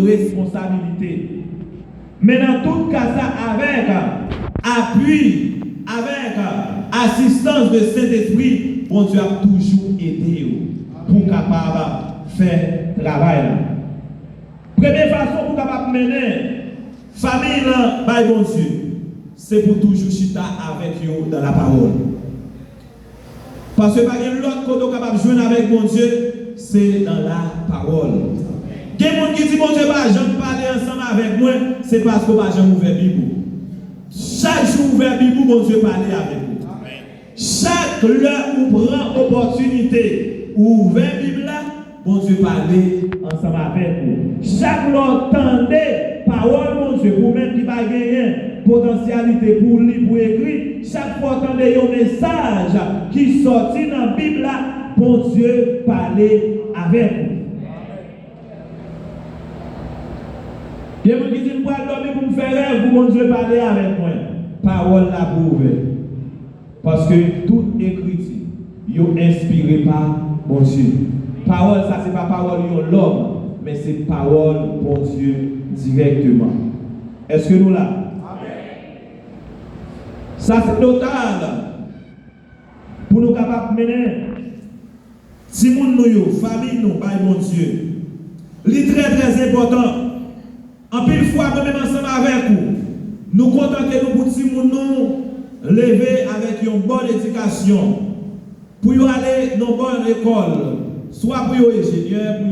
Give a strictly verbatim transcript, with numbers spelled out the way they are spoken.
responsabilite. Men nan tout ka sa, avèk apui, avèk asistans de Sentespri, Bondye ap toujou ede w pou w kapab fè travay la. Premye fason pou w kapab mennen fanmi lan bay Bondye, se pou w toujou chita avèk yo dans la parole. Paske pa gen lòt kote w kapab jwenn avèk Bondye, se nan lapawòl. Gen moun ki di, "Bondye pa janm pale ansanm avèk mwen," se paske w pa janm ouvè Bib ou. Chak jou w ouvè Bib ou, Bondye pale avèk ou. Chak lè ou pran opòtinite, ou ouvè Bib la, Bondye pale ansanm avèk ou. Chak lè w tande pawòl Bondye, pou menm ki pa genyen potansyalite pou li, pou ekri, chak fwa w tande yon mesaj ki sòti nan Bib la, Bondye pale avèk ou. Gen moun ki di, "M pral dòmi pou m fè rèv, pou Bondye pale avèk mwen." Pawòl la pou ouvè. Paske tout ekriti, yo enspire pa Bondye. Pawòl sa, se pa pawòl yon lòm, men se pawòl Bondye dirèkteman. Èske nou la? Sa se total pou nou kapab mennen timoun nou yo, fanmi nou bay Bondye. Li trè, trè enpòtan. Anpil fwa, mwen menm ansanm avèk ou, nou kontante nou pou timoun nou leve avèk yon bòn edikasyon, pou yo ale nan bòn lekòl, swa pou yo enjenyè, pou